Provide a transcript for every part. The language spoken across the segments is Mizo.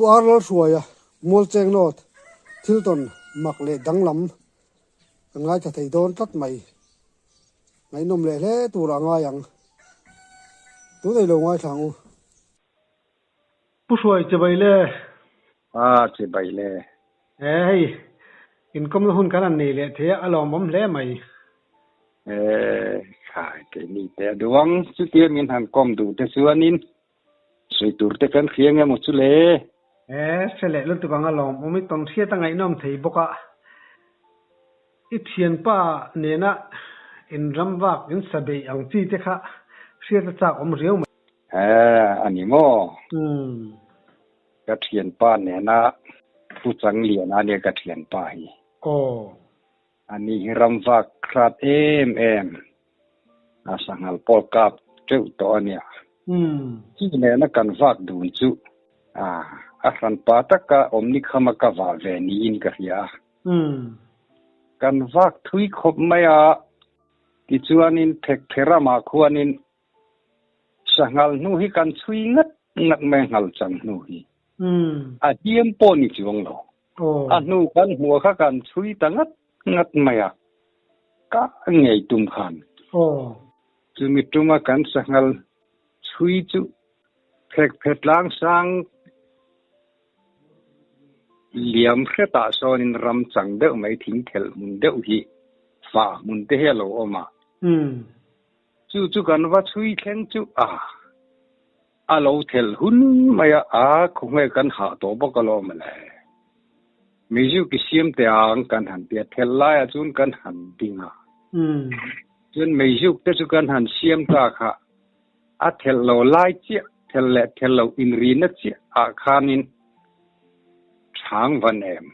Pu Ar Lalhruaia, Mualcheng North, thil tawn mak leh danglam kan ngaithla thei dawn tlat mai. Ngaihnawm leh hle turah a ngai ang. Tunei lo ngaithla ang u. Pu Hruai chibai le. A chibai le. E hei, inkawmna hun kan han nei leh thei a, a lawmawm hle mai. E khai, keini te a duh ang, chutia min han kawm duh te chuanin sawi tur te kan hria nge maw chu le? E hre leh lutuk ang a lawmawm, i tawn hriat a ngaihnawm thei bawk a. I thianpa nena inram vak in sa beih ang chi te kha hriat a chak awm riau mai. He, a ni maw? Umm. Ka thianpa nena Pu Changliana nia ka thianpa hi. Aw. Ani hi ram vak hrat em em a sanghal pawh kap teuh tawh a nia. Umm. Chi nena kan vak dun chu a a hranpa taka awmni khama ka vah ve niin ka hria a. Umm. Kan vak thui khawp mai a, tichuanin phekphe ramah khuanin sanghal hnu hi kan chhui ngat ngat mai a, nghal chang hnu hi. Umm. A hliam pawh ni chuang lo. Aw. A hnu kan hmuh kha kan chhui ta ngat ngat mai a, ka ngei tum khan. Aw. Chumi tuma kan sanghal chhui chu phekphe tlang sang Liam hretah sawnin ram chang deuh mai thing thelh hmun deuh hi fah hmun te hi a lo awm a. Chu chu kan va chhui thleng chu a a lo thelh hun mai a, a khawnge kan hah tawh bawk alawm le. Mizuki siam teh ang kan han ti a, thelh laiah chuan kan han ding a. Chuan meizuk te chu kan han siam ta kha. A thelh lo lai chiah, thelh leh thelh lo inrina chiah ah khanin chhang va nem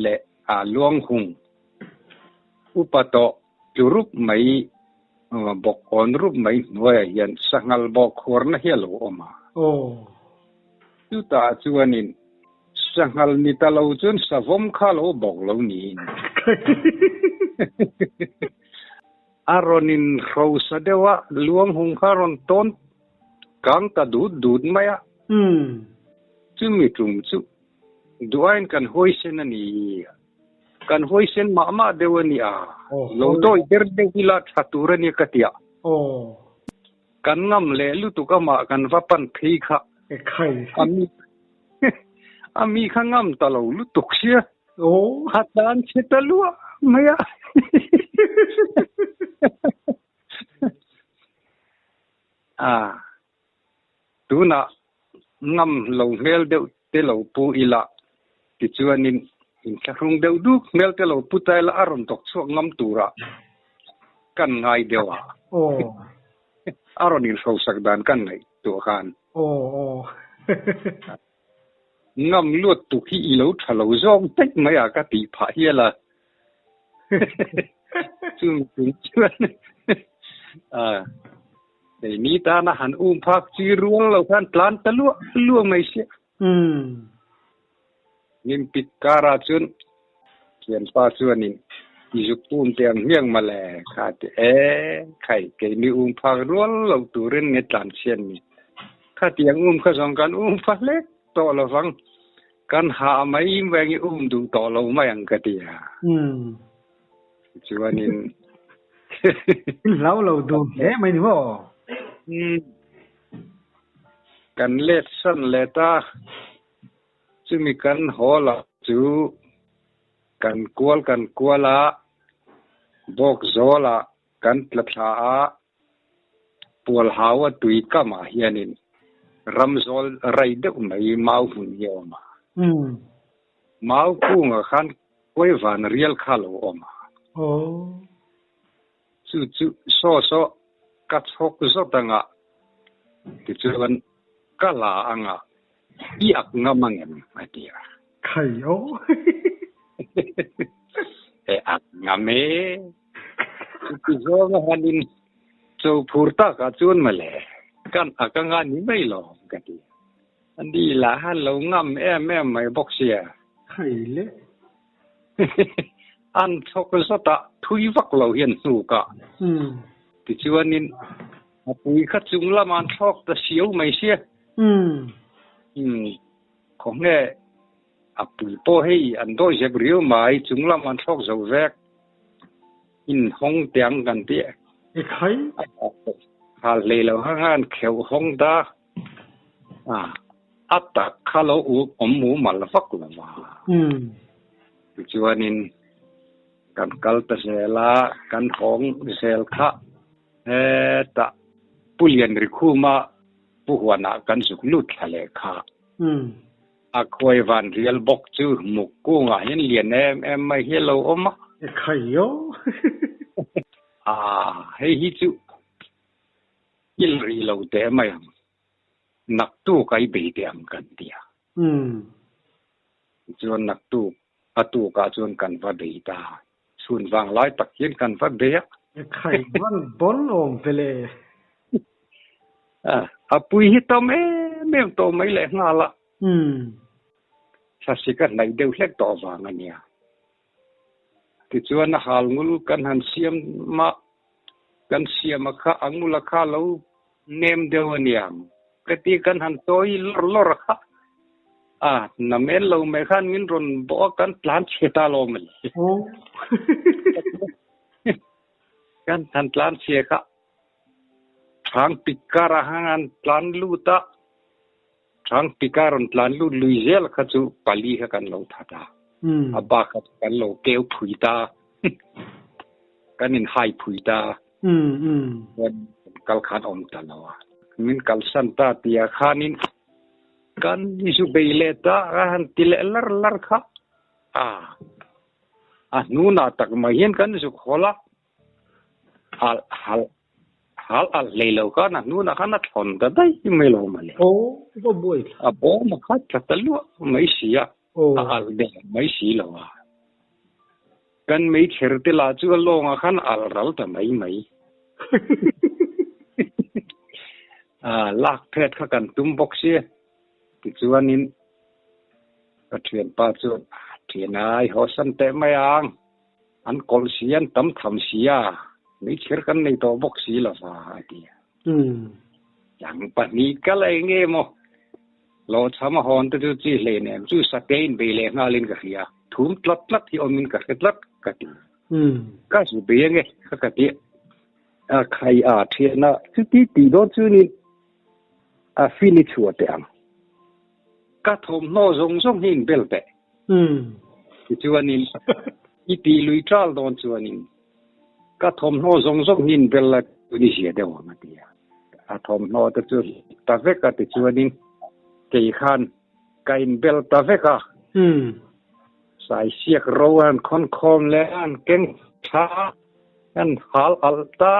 leh a luang hung upa tawh tlu rup mai bawk awn rup mai hnuaiah hian sanghal bawk khuarna hi a lo awm a. Chutah chuanin sanghal ni ta lo chuan savawm kha a lo bawk lo niin. A rawn in hrosa deuh a, luang hung kha a rawn tawn kang ta dut dut mai a. Chumi tum chu duhaiin kan huaisen a ni. Kan huaisen mah mah deuh a ni a, lo dawi ber deuh ila tha tur a nia ka ti a. Kan ngam leh lutuk amah kan va pan phei kha. A mi kha ngam ta lo lutuk sia. A tan chhe ta luah mai a. A tunah ngam lo hmel deuh te lo pu ila tichuanin inthlahrung deuh duk hmel te lo pu ta ila a rawn thawk chhuak ngam turah kan ngai deuh a. A rawn inhrosak dan kan ngaihtuah khan. Ngam luat tuk hi i lo tha lo zawng daih mai a ka tih phah hial a. Chung chung chuan keini tana han um phak chi rual lo khan tlan ta luah luah mai sia. Min pit karah chuan thianpa chuanin i zuk um teh ang hmiang mawle kha a ti e, khai keini um phak rual lo turin nge tlan chhiat ni. Khatiang um kha zawng kan um fa hlek tawh lovang, kan hah mai veng i um duh tawh lo mai ang ka ti a. Chuanin. In hlau lo dun hle mai ni maw? Kan let san let a, chumi kan haw lah chu kan kual kan kual a, bawk zawl ah kan tla thla a, Pualhau a tui kamah hianin ramzawl rai deuh mai mau hmun hi a awm a. Mau kungah khan Kuaivan rial kha a lo awm a. Chu chu saw saw ka chhawk zawt anga tichuan ka la anga i ak ngam angem a ti a. Khai aw. E ak ngam e. Chuti zawnga hanin cho phur takah chuan mawle kan ak anga ni mai lo ka ti. Ani lah han lo ngam em em mai bawk sia. Khai le. An chhawk zawtah thui vak lo hian hnukah tichuanin a pui kha chung lamah an thlawk ta siau mai sia. Khawnge a pui pawh hei an dawi zep riau mai, chung lam an thlawk zo vek. In hawng teh ang kan ti. Ekhai. Hal hlei lo kha khan kheuh hawng ta. A a tak kha lo u awm mumal vak lo va. Tichuanin kan kal ta zel a, kan hawng zel kha hetah Pu Lianrikhuma Pu Huanah kan zuk lut thla leh kha. A khuai van rial bawk chu muk kungah hian lian em em mai hi a lo awm a. Ekhai aw. A hei hi chu il rih lo teh mai ang. Naktuk a i bei teh ang kan ti a. Tichuan naktuk a tukah chuan kan va bei ta. Chhun vang lai tak hian kan va bei a. Ekhai van bawn awm ve le. A pui hi tam em em tawh mai leh nghal a. Thlasik a hnaih deuh hlek tawh vang a nia. Tichuan a hal ngul kan han siam a, kan siam a kha a ngul a kha lo nem deuh a niang. Ka ti kan han tawi lawr lawr a kha. A namen lo mai khan min rawn bawh a kan tlan chhe ta lo mai. Kan han tlan chhe kha. Thang pik kar ah khan an tlan lut a. Thang pik a rawn tlan lut lui zel kha chu pali kha kan lo that a. A bak kha chu kan lo keu phui ta. Kan in hai phui ta. Chuan kal khan awm ta lo a. Min kalsan ta tia khanin kan zu bei leh ta a han ti leh lar lar kha. A a hnunah tak mai hian kan zuk hawl a. Hal hal hal alh hlei lo khan a hnunah khan a thlawn ta daih mai lo mawle. Aw va buai thla. A bawm a khat tla ta luah mai si a, a alh der mai si lo a. Kan meichher te lah chu a lawngah khan a alh ral ta mai mai. A lak phet kha kan tum bawk si. Tichuanin ka thianpa chuan, Thian ai haw san teh mai ang. An kawlh si, an tam tham si a, meichher kan nei tawh bawk si lo va, a ti a. Tlang pahnih kal a eng nge maw? Hlawhchham a hawn te chu chi hlei nem chu sate in bei leh nghalin ka hria, thum tlat tlat hi awmin ka hre tlat ka ti. Ka zu bei ange ka ka ti a, khai a thian a, chuti tih dawn chu ni a fin i chhuah teh ang. Ka thawmhnaw zawng zawng hi in bel teh. Tichuanin, i tih lui ṭal dawn chuanin ka thawmhnaw zawng zawng hi in bel la chuan i zia deuh ang a ti a. A thawmhnaw te chu ta vek a tichuanin kei khan ka in bel ta vek a. Saisiak ro an khawn khawm leh a, an keng tha a, an hal alh ta,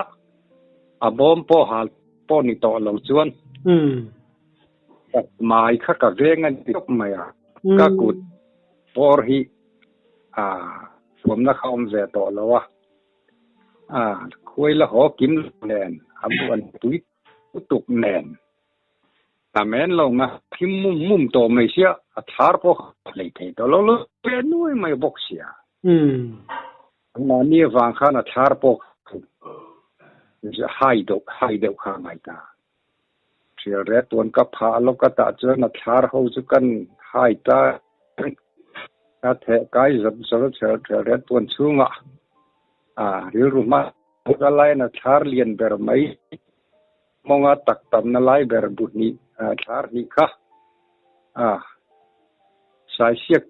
a bawm pawh hal pawh ni tawh lo chuan. Ka hmai kha ka veng a ni tawp mai a, ka kut bawr hi a thuamna kha awm ve tawh lo a, a khuai la haw kim lo nen, a buan tui lutuk nen, a men lo nga thim mum mum tawh mai sia, a thar pawh kha hlei thei tawh lo lo ve nuai mai bawk sia. Mahni avang khan a thar pawh kha hai deuh hai deuh kha a ngai ta. Hrial reh tuan ka phah lawk a tah chuan a thlar ho chu kan hai ta a theh kai zawt zawt a hrial hrial reh tuan chhungah a rilru hma ka laiin a thlar lian ber mai mawnga tak tamna lai ber bu hnih thlar hnih kha a saisiak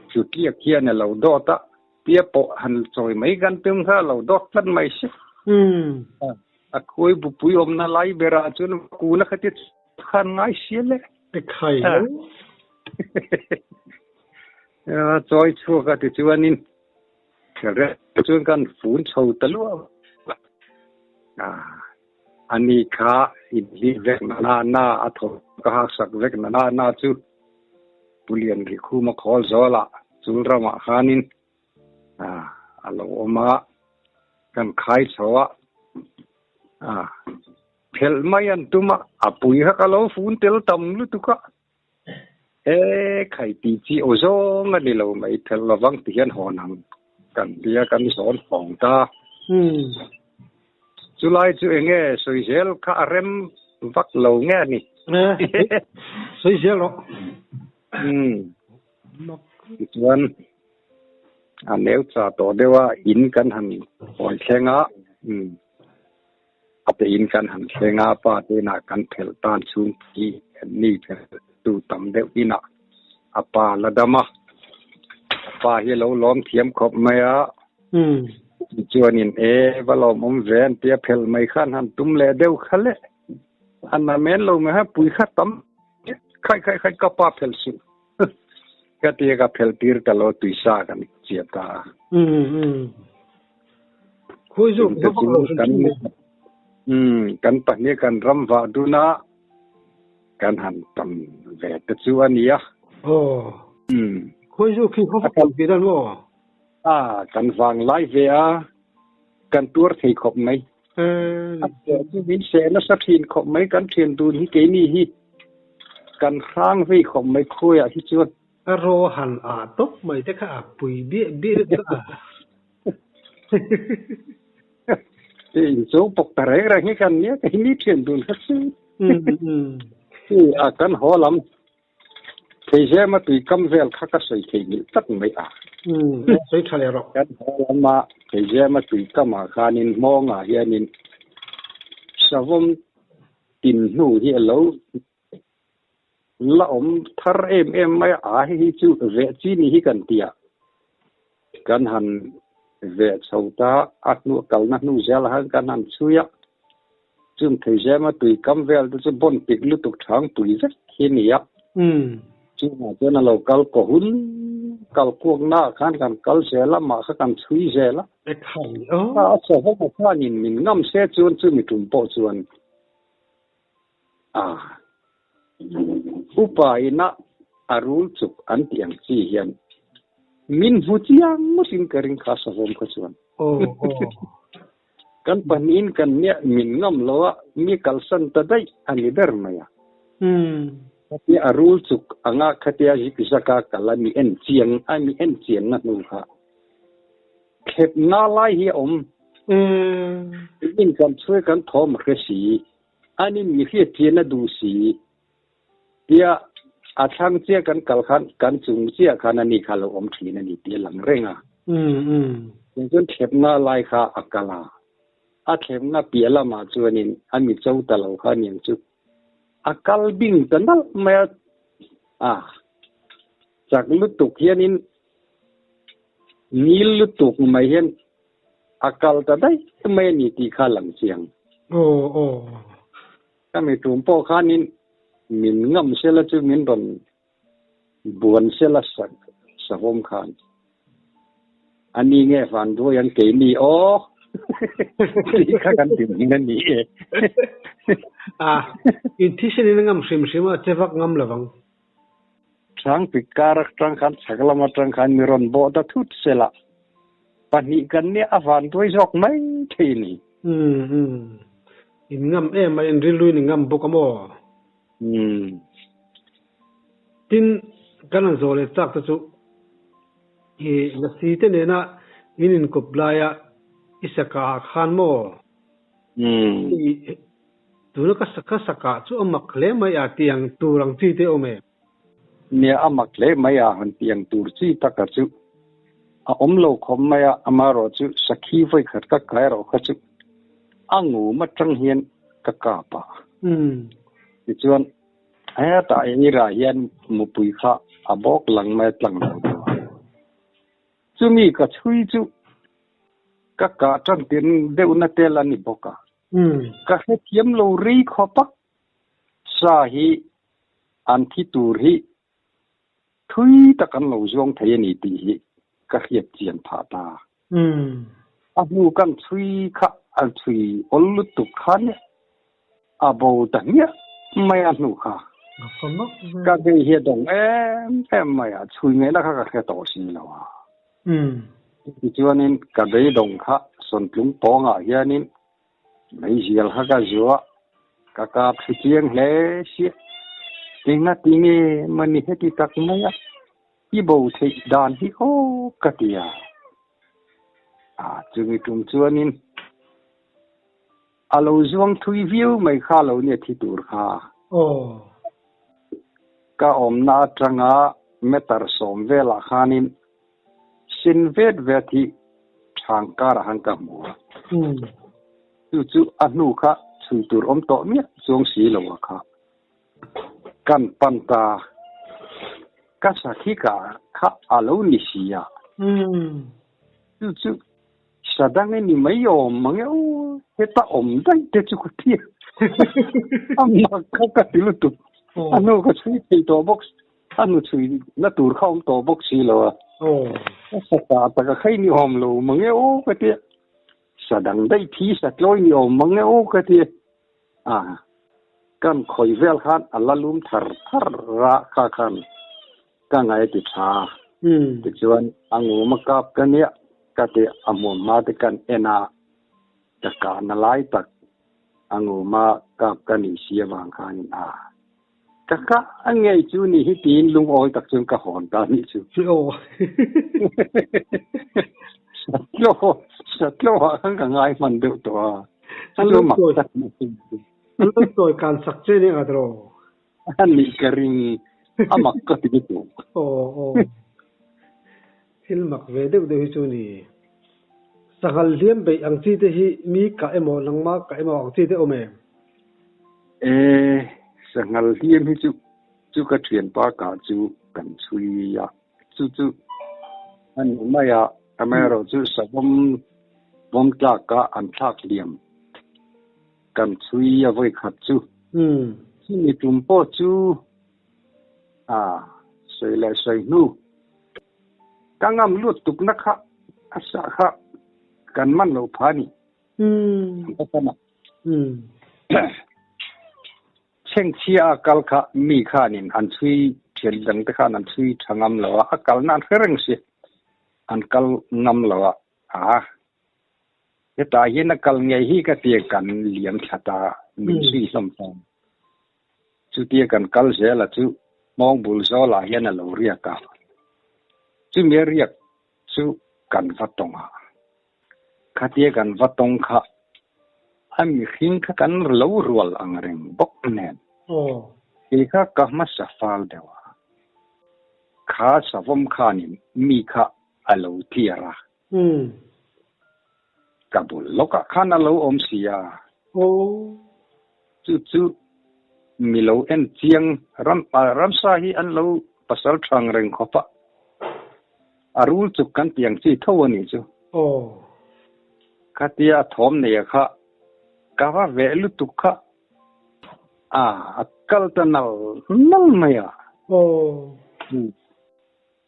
chu tliak hian a lo dawt a tia pawh han chawi mai kan tum kha a lo dawt tlat mai si. A khuai bupui awmna lai berah chuan kuna kha ti khan ngai sia le. Ekhai lo. Chawi chhuak a ti chuanin re chuan kan fun chho ta luah a. Ani kha inhli vek na na na a thaw ka hak sak vek na na na chu Pulian Rikhuma khawl zawlah chul ramah khanin a lo awm a, kan khai chho a, a phelh mai an tum a, a pui kha ka lo fun tel tam lutuk a, he khai tih chi aw zawng a ni lo mai, phelh lovang ti hian hawn ang kan tia kan zawn fawng ta. Chulai chu eng nge sawi zel kha a rem vak lo nge a ni? Sawi zel rawh. Umm. Tichuan a neu cha tawh deuh a, in kan han hawi thleng a, umm a pe in kan han thleng a, pa te inah kan phelh tan chhung hi ni phelh tu tam deuh inah a pa la dam a, a pa hi a lo lawm thiam khawp mai a, tichuanin e va lawmawm ve an tia phelh mai khan han tum leh deuh kha le, a na men lo mai kha pui kha tam Khai khai khai ka pa phelh suh. Ka tia ka phelh tir ta lo tuisa kan chiah ta a. Khawi zawk va vak lo hrim hrim e. Kan pahnih kan ram vah dun a, kan han tam ve te chu a nia. Aw. Khawi zawk khi khaw vak lo tih dan maw? A, kan vang lai ve a, kan tuar thei khawp mai. A seh chu min seh nasa thin khawp mai kan thian dun hi keini hi kan hrang vei khawp mai khawiah hi chuan. A ro han ah tawp mai te kha a pui biah biah lutuk a. Ti inchung pawk ta reng reng hi kan nia keini thian dun kha chu. A kan haw lam Theizema tui kam vel kha ka sawi thei ngilh tlat mai a. Umm, sawi tha leh rawh. Kan haw lama Theizema tui kamah khanin hmawngah hianin savawm tin hnu hi a lo la awm thar em em mai a, a hei hi chu veh chi ni hi kan ti a. Kan han veh chho ta a hnu kalna hnu zelah khan kan han chhui a. Chung thei zema tui kam vel te chu bawn pik lutuk thang pui vek hi a ni a. Chungah chuan a lo kal kaw hun kal kuak naah khan kan kal zel a, mah kha kan chhui zel a. A sawhawm khanin min ngam se chuan chumi tum pawh chuan a upa ina a rul chuk an tih ang chi hian min hmu chiang ngawtin ka ring kha sawhawm kha chuan. Kan pahnihin kan nia min ngam lo a, mi kalsan ta daih a ni ber mai a. Khatia a rul chuk anga khatia zik zaka kal a mi en chiang a mi en chianna hnu kha thlep nga lai hi a awm. Min kan chhuai kan thawm a hre si, anin mi hriat chian a duh si tia a thlang chiah kan kal khan kan chung chiah khan ani kha lo awm thin a ni tih a lang reng a. Tichuan thlepna lai kha a kal a, a thlepna piah lamah chuanin a mi cho ta lo kha aniang chu a kal bing ta nalh mai a, a chak lutuk hianin ngil lutuk mai hian a kal ta daih mai a ni tih kha a lang chiang. Aw aw. Ka mi tum pawh khanin min ngam sela chu min rawn buan sela sahawm khan a ni nge van duai ang keini aw tih kha kan ti hming a ni e. A, in thisen in a ngam hrim hrim a, che vak ngam lo vang. Hrangpik kar atang khan chhak lam atang khan mi rawn bawh ta thut sela pahnih kan nia a van duai zawk mai thei a ni. Umm umm. In ngam em a, in rilruin in ngam bawk a maw? Umm. Tin, kan han zawh leh chak te chu i lasi te nena in inkawp laia i saka ah khan maw? Umm. I tuna ka ka saka chu a mak hle mai a tih ang tur ang chi te awm em? Nia, a mak hle mai a han tih ang tur chi taka chu a awm lo khawp mai a, amaherawh chu sakhi vawi khat ka kai erawh kha chu a ngum atang hian ka kap a. Tichuan, hetah eirah hian mupui kha a bawk lang mai a tlang lo deuh a. Chumi ka chhui chu ka kah tan tir deuhna tel a ni bawk a. Ka hrethiam lo rei khawp a, sa hi an thi tur hi thui tak an lo zawng thei a ni tih hi ka hriat chian phah ta. A hnu kan chhui kha a chhui awl lutuk kha nia a bo ta hmiah mai a hnu kha. Ka vei hi a dawng em em mai a, chhui ngaihna kha ka hre tawh si lo a. Tichuanin ka beidawng kha Sawntlung pawngah hianin Meizial kha ka zuah, ka kap thli chiang hle sia. Engah ti nge mani heti tak mai a, i bo theih dan hi aw ka ti a. A chumi tum chuanin a lo zuang thui viau mai kha lo nia thi tur kha. Aw. Ka awmna atanga meter sawm velah khanin sin vet vet hi thang karah khan ka hmu a. Chu chu a hnu kha chhui tur awm tawh miah chuang si lo a kha. Kan pan ta. Ka sakhi ka kha a lo ni si a. Chu chu Sadang i ni mai awm mang e aw, heta awm daih te chu ka ti a, a mak kha ka ti lutuk, a hnu ka chhui thei tawh bawk, a hnu chhui na tur kha awm tawh bawk si lo a, ka sa ta tak a khai ni awm lo mang e aw ka ti a, sadang daih thi satlawi ni awm mang e aw ka ti a, kan khawi vel khan a la lum thar thar a kha khan. Ka ngai ti tha. Tichuan a ngum a kap ka nia ka ti a hmuam hma te kan en a, ka kahna lai tak a ngum a kap ka nih si avang khanin a ka kah a ngei chu ni hi tiin lungawi tak chuan ka hawn ta nih chu. Aw. Satlo satlo ah khan ka ngai hman deuh tawh a. An lo sawi an lo sawi kan sak che nia ka tiraw. A nih ka ring, a mak ka ti lutuk. Aw aw. Thil mak ve deuh deuh hi chu ni. Sanghal hliam beih ang chi te hi mi kah emaw nangmah kah emaw ang chi te awm em? E, sanghal hliam hi chu chu ka thianpa kah chu kan chhui a, chu chu a ni mai a, amaherawhchu savawm vawm tlak a an thlak hliam. Kan chhui a vawi khat chu. Chumi tum pawh chu a sawi leh sawi hnu. Ka ngam lut tukna kha a sah kha kan man lo pha ni. An ka fan a. Chhengchhia a kal kha mi khanin an chhui thian dang te khan an chhui tha ngam lo a, a kalna an hre reng si. An kal ngam lo a. A Hetah hian a kal ngei hi ka tia kan liam thla ta min zui hlawm ta. Chutia kan kal zel a chu hmawng bul zawlah hian a lo riak a. Chumi a riak chu kan va tawng a. Khatia kan va tawng kha a mihring kha kan lo rual ang reng bawk nen. Kei kha ka hmasa fal deuh a. Kha savawm khanin mi kha a lo tliar a. Ka bul lawkah khan a lo awm si a. Chu chu mi lo en chiang ram ramsa hi an lo pasal thang reng khawp a. A rul chuk kan tih ang chi tho a nih chu. Khatia a thawm nei a kha ka va veh lutuk kha a a kal ta nal nal mai a.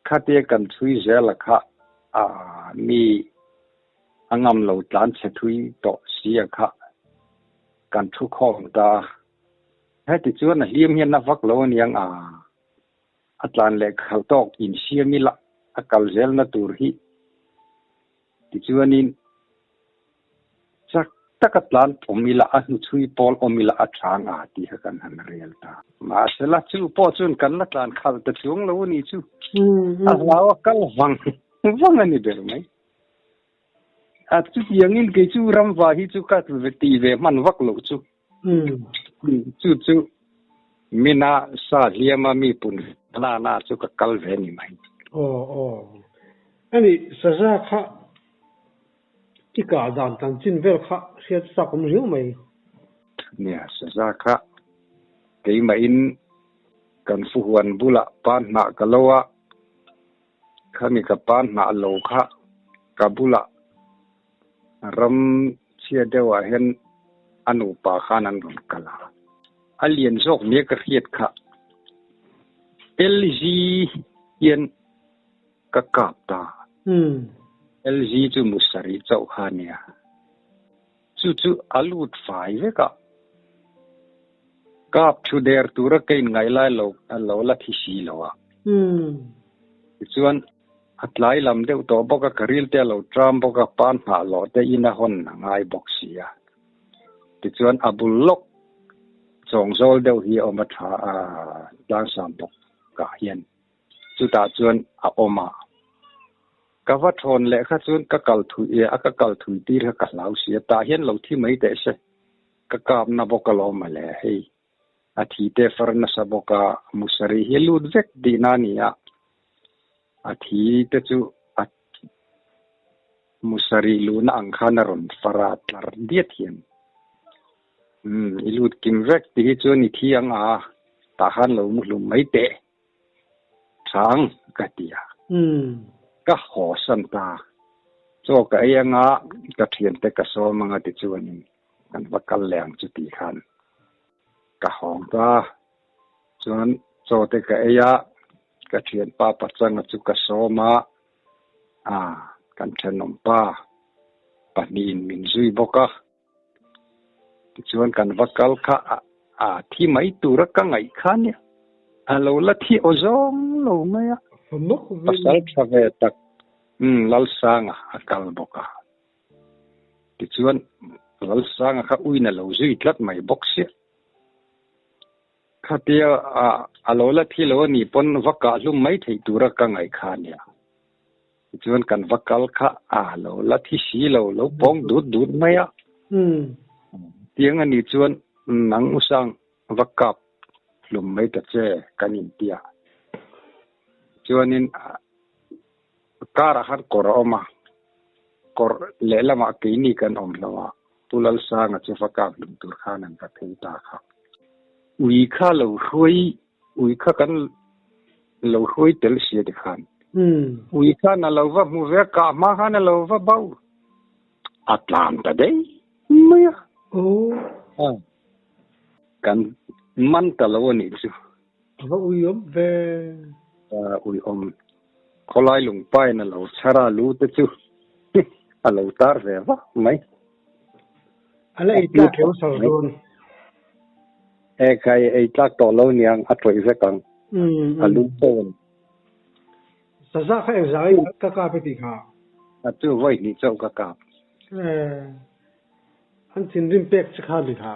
Khatia kan chhui zel a kha a mi a ngam lo tlan chhe thui tawh si a kha kan thu khawm ta a. Heti chuan a hliam hian a vak lo aniang a, a tlan leh khal tawk insiam ila a kal zelna tur hi Tichuanin, chak taka tlan awm ila, a hnuchhui pawl awm ila a chang a tih kha kan han rel ta. Mahsela, chu pawh chuan kan la tlan khalh ta chuang lo a ni chu. A hlau a kal vang vang a ni ber mai. A chutiangin kei chu ramva hi chu ka ti ve hman vak loh chu. Chu chu mina sa hliama mi pun na na chu ka kal ve ni mai. Aw aw. Ani saza kha i kah dan tan chin vel kha hriat chak awm riau mai. Nia, saza kha keimahin kan fuhuan bulah pan hnah ka lo a, khami ka pan hnah lo kha ka bulah Ram chhia deuhah hian a nupa khan an rawn kal a, a lian zawk nia ka hriat kha LG hian ka kap ta. LG chu musari chauh kha a nia. Chu chu a lut fai vek a, kap thu der tura ka inngaih lai lo lo la thi si lo a. Tichuan A tlai lam deuh tawh bawk a, ka ril te a lo tram bawk a, pan nghah lawh te in a hawn a ngai bawk si a. Tichuan a bul lawk chawng zawl deuh hi a awm a tha a, tlangsam bawk ah hian chutah chuan a awm a. Ka va thawn leh kha chuan ka kal thui a, ka kal thui tir kha ka hlau si a, tah hian lo thi mai teh se, ka kapna bawk alawm mawle hei. A thi te far nasa bawk a, musarih hi a lut vek tihna a ni a. A thi te chu a musarih luhna ang khan a rawn far a, tlar diat hian. Umm, i lut kim vek tih hi chuan i thi ang a, tah khan lo mu hlum mai teh. Chang ka ti a. Ka haw san ta. Chaw ka ei anga ka thiante ka sawm anga tichuanin kan va kal leh ang chu tih khan ka hawng ta. Chuan chaw te ka ei a, ka thianpa pachanga chu ka sawm a, ah kan thenawmpa pahnihin min zui bawk a. Tichuan kan va kal kha a thi mai tura ka ngaih kha nia. A lo la thi aw zawng lo mai a. Pasal tha ve tak Lalsanga a kal bawk a. Tichuan Lalsanga kha uina lo zui tlat mai bawk sia. Khatia a lo la thi lo a nih pawn va kah hlum mai theih tura ka ngaih kha nia. Tichuan kan va kal kha a lo la thi si lo, lo pawng dut dut mai a. Tiang a nih chuan nang usang va kap hlum mai ta che kan intia. Chuanin karah khan kawr a awm a, kawr lehlamah keini kan awm hlo a, Pu Lalsanga chu va kap hlum tur khan an va phei ta kha. Ui kha lo hruai Ui kha kan lo hruai tel sia ti khan. Ui khan a lo va hmu ve a, kah hma khan a lo va bauh. A tlan ta daih mai a. Kan man ta lo a nih chu. A va ui awm ve. Ui awm. Khawlai lungpain a lo chhar a, lu te chu a lo tar ve vak mai. A la ei tlak lo sar dawn. E kai ei tlak tawh lo niang a tawih vek ang. A lu pawh an. Saza kha engzah in ka kap e tih kha? A chu vawi hnih chauh ka kap. E, an thinrim pek che kha mi kha?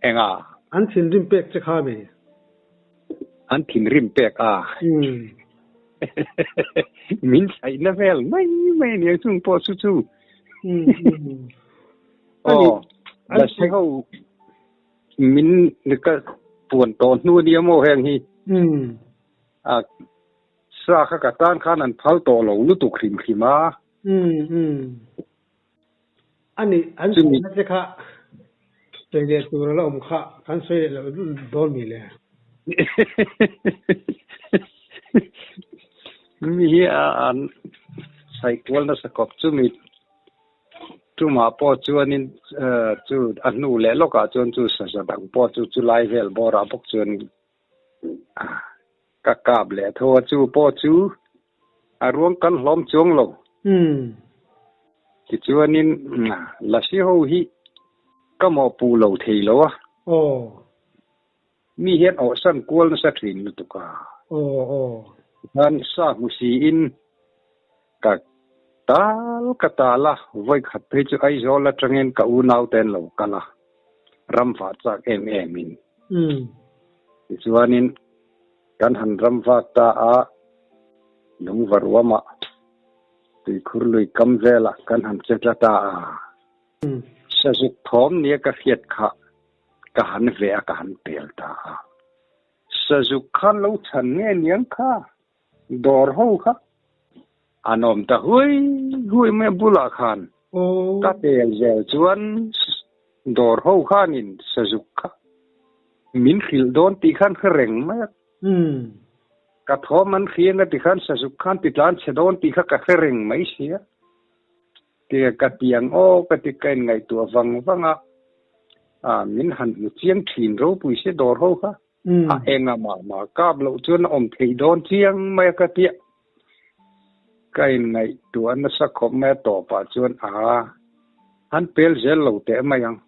Enga? An thinrim pek che kha mi? An thinrim pek a? Min thlaihna vel mai mai a nia chung pawh chu chu. Aw, Lasi ho min ka puan tawh hnu ania maw heng hi. A sa kha ka tan khan an phal tawh lo lutuk hrim hrim a. Ani, an sawi te kha sawi leh tur a la awm kha, kan sawi leh loh dawn mi le. Mi hi an sawi kual nasa khawp chu mi Tumah pawh chuanin chu a hnu leh lawkah chuan chu saza dang pawh chu chulai vel bawrah bawk chuan ka kap leh tho a, chu pawh chu a ruang kal hlawm chuang lo. Tichuanin Lasi ho hi ka mawhpuh lo thei lo a. Mi hian awhsan kual nasa thin lutuk a. Tikhan sa hmu siin ka tal ka tal a, vawi khat phei chu Aizawl atangin ka unau te an lo kal a, ram vah chak em em in. Tichuanin kan han ram vak ta a, lungva ruamah tuikhur lui kam velah kan han che tla ta a. Sazuk thawm nia ka hriat kha Ka han ve a, ka han pel ta a. Sazuk khan lo chhan nge niang kha, dawr ho kha an awm ta huai huai mai a bulah khan. Ka pel zel chuan dawr ho khanin sazuk kha min hrilh dawn tih khan hre reng mai a. Ka thawm an hria nga tikhan sazuk khan ti tlan chhe dawn tih kha ka hre reng mai sia. Tia ka ti ang aw ka ti ka inngaihtuah vang vang a, a min han hmu chiang thin ropui se dawr ho kha a enga mah mah kap loh chuan a awm thei dawn chiang mai a ka tia ka inngaihtuah nasa khawp mai a tawpah chuan a han pel zel lo teh mai ang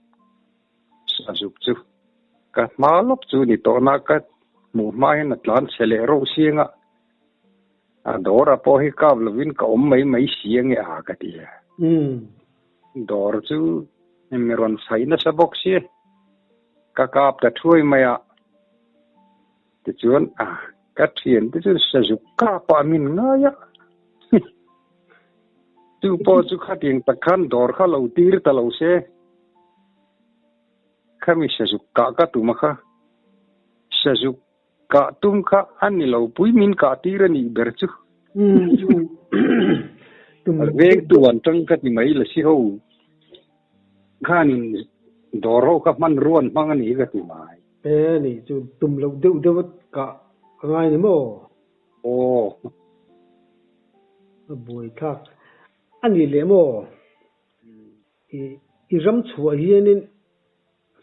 sazuk chu ka hma lawk chu ni tawh na ka hmuh hma hian a tlan chhe leh reuh siang a. A dawr a pawh hi kap lovin ka awm mai mai si ange a ka ti a. Dawr chu mi rawn chhaih nasa bawk si. Ka kap ta thuai mai a. Tichuan a ka thian te chu sazuk kap ah min ngai a. Chu pawh chu khatiang tak khan dawr kha lo tir ta lo se. Khami sazuk kah ka tum a kha. Sazuk kah tum kha a ni lo pui min kah tir a nih ber chu. Veng tu an tang ka ti mai la si ho khanin dawr ho kha hmanrua an hmang a ni ka ti mai. E ni chu tum loh deuh deuh a kah a ngai ni maw? Aw. A buai thlak a ni leh maw? I ram chhuah hianin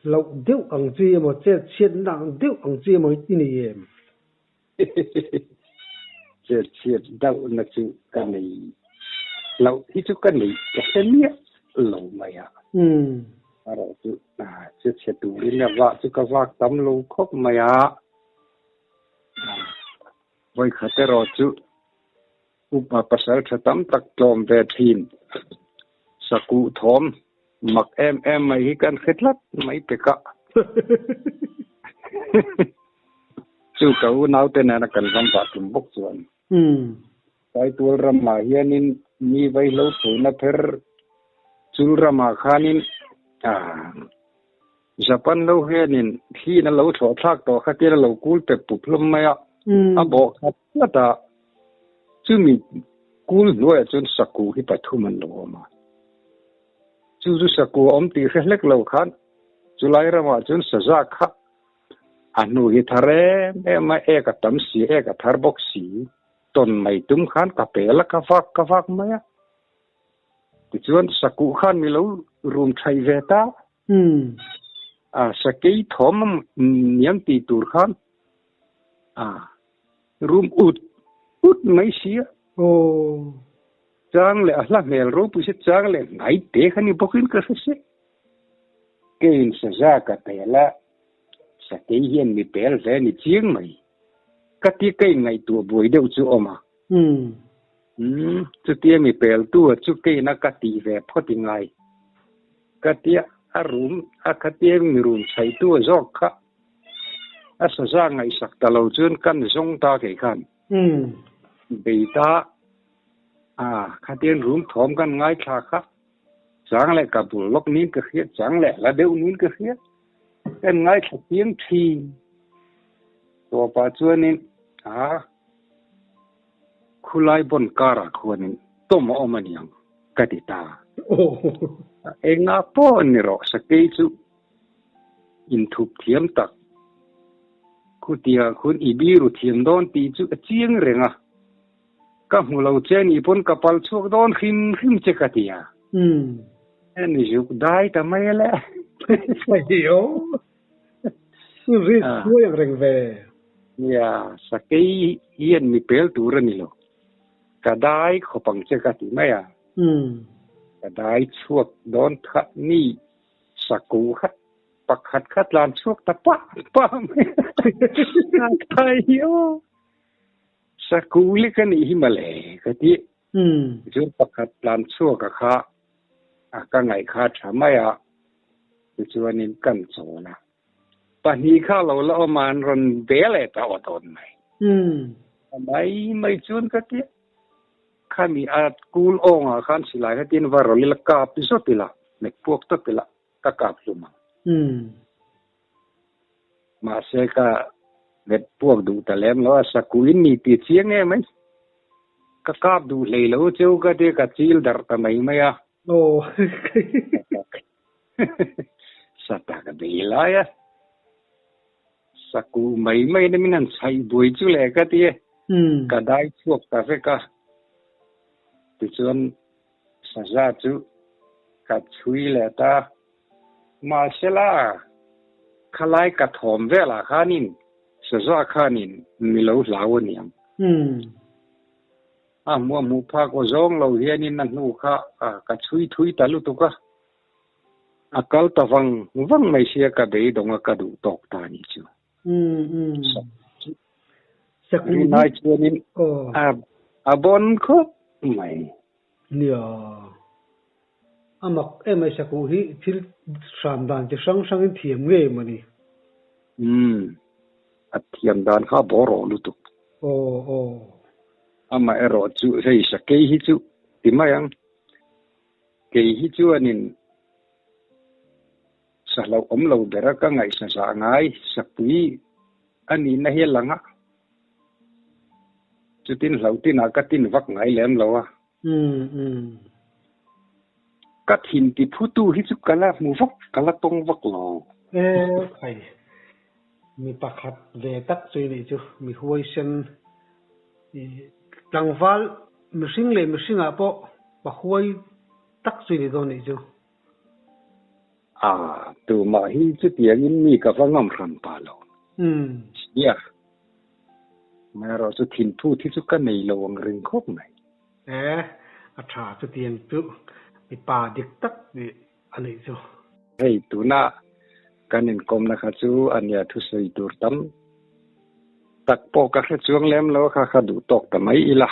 hlauh deuh ang chi emaw, chet chhiatna ang deuh ang chi emaw i nei em? Chet chhiat deuhna chu ka nei hlauh hi chu ka nei ka hre miah lo mai a. Erawh chu chet chhe turin a vah chu ka vak tam lo khawp mai a. Vawikhat erawh chu Upa pasal tha tam tak tlawm ve thin. Sakuh thawm mak em em mai hi kan hre tlat mai pek a. Chu ka unaute nena kan ram vah tum bawk chuan. Saitual ramah hianin mi vaihlo thuina pher chul ramah khanin Japan lo hianin thliin a lo thlawh thlak tawh kha tir a lo kul pep pup hlawm mai a, a bawh khat tlat a, chumi kul hnuaiah chuan sakuh hi pathum an lo awm a. Chu chu sakuh a awm tih hre hlek lo khan chulai ramah chuan saza kha a hnu hi thar em em a, ek a tam si, ek a thar bawk si, tawn mai tum khan ka pel a, ka vak ka vak mai a. Tichuan sakuh khan mi lo rum thaih ve ta. A sakei thawm niam tih tur khan a rum ut ut mai si a. Chang leh a hla hmel ropui se chang leh hnai te kha ni bawkin ka hre se. Keiin saza ka pel a, sakei hian mi pel hle ni chiang mai. Ka ti ka inngaihtuah buai deuh chu awm a. Umm, chutia mi peltu a chu keina ka tih ve phawt i ngai. Ka tia a rum a khatia mi rum chhaihtu a zawk kha a saza ngaihsak ta lo chuan kan zawng ta kei khan. Bei ta a khatian rum thawm kan ngaithla kha chang leh ka bul lawk niin ka hria, chang leh hla deuh niin ka hria. Kan ngaithla chiang thin. Tawpah chuanin a. Khulai bawn karah khuanin tawm a awm a niang ka ti ta. Engah pawh ni rawh sakei chu inthup thiam tak khutiang khun i biru thiam dawn tih chu a chiang reng a, ka hmu lo che nih pawn ka pal chhuak dawn hrim hrim che ka ti a. Hemi zuk dai ta mai le. Ri hruai ang reng ve. Nia, sakei hian mi pel tur a ni lo. Ka dai khawp ang che ka ti mai a. Ka dai chhuak dawn kha ni saku kha pakhat kha tlan chhuak ta pah pah mai a. Thai hi aw. Saku lek a nih hi mawle ka ti. Tichuan pakhat tlan chhuak a kha a ka ngaih kha tha mai a, tichuanin kan chawl a. Pahnih kha lo la awm a, an rawn be leh ta awt awt mai. A mai mai chuan ka ti a, khami a kul awngah khan silai kha tin va rawlh ila kap zawt ila, hmet puak tawp ila ka kap hlum ang. Mahse ka hmet puak duh ta lem lo a, sakuin ni ti chiang em mai. Ka kap duh hlei lo cheu ka tia ka chil darh ta mai mai a. Aw. Sata ka bei lai a. Saku mai mai na min han chhaih buai chu leh ka ti e. Ka dai chhuak ta vek a. Tichuan saza chu ka chhui leh ta. Mahsela khalai ka thawm velah khanin saza khanin mi lo hlau a niang. A hmuh a hmuh phak aw zawng lo hianin a hnu kha ka chhui thui ta lutuk a, a kal ta vang vang mai sia ka beidawng a ka duh tawk ta a nih chu. Rinai chuanin a bawn khawp mai. Nia, a mak em mai sakuh hi thil hram dan chi hrang hrangin thiam ngei maw ni? Umm, a thiam dan kha a bawr awh lutuk. Aw aw. Amaherawh chu hei sakei hi chu ti mai ang. Kei hi chuanin. Sa hlauhawm lo bera ka ngaihsa zah ngai sapui a nihna hi a lang a. Chutin hlauhtinah ka tin vak ngai lem lo a. Ka thin ti phutu hi chu ka la hmu vak, ka la tawng vak lo. E khai, mi pakhat ve tak chu i nih chu, mi huaisen i tlangval mihring leh mihringah pawh pa huai tak chu i ni dawn nih chu. A, tumah hi chutiangin mi ka va ngam hran pah lo. Nia, amaherawh chu thinphut hi chu ka nei lo ang ring khawp mai. E, a tha chutiang chu mipa dik tak nih a nih chu. Hei, tuna kan inkawmna kha chu a nia thusawi tur tam tak pawh ka hre chuang lem lo a, kha kha duh tawk ta mai ila.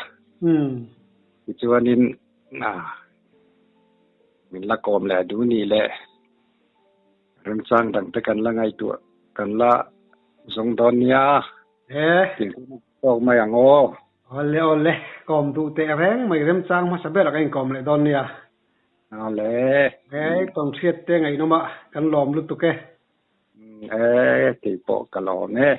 Tichuanin, a. Min la kawm leh duh nih leh remchang dang te kan la ngaihtuah kan la zawng dawn nia. E. Tin tawk mai ang aw. Awle awle, kawm duh teh reng mai remchang hmasa ber ah ka inkawm leh dawn nia. Awle. E, tawnhriat te ngaihnawm ah kan lawm lutuk e. E, keipawh ka lawm e.